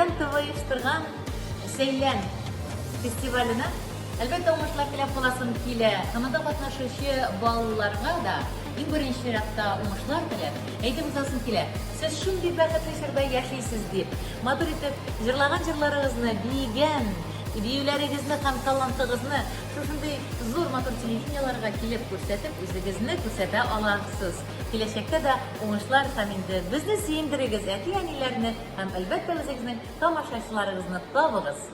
Сәйлән ТВ оештырган Сәйлән фестиваленә әлбәттә уңышлар теләп каласым килә. Һәм анда катнашучы балаларга да иң беренче чиратта уңышлар теләп, әйтеп узасым килә. Сез шундый бәхетле чорда яшисез дип, матур итеп җырлаган җырларыгызны, биегән биюләрегезне һәм талантыгызны шушындый зур матур телевидениеларга килеп күрсәтеп, үзегезне күрсәтә аласыз. Киләчәктә дә уңышлар һәм инде безне сөендерегез, әти-әниләрне һәм, әлбәттә, үзегезнең тамашачыларыгызны табыгыз!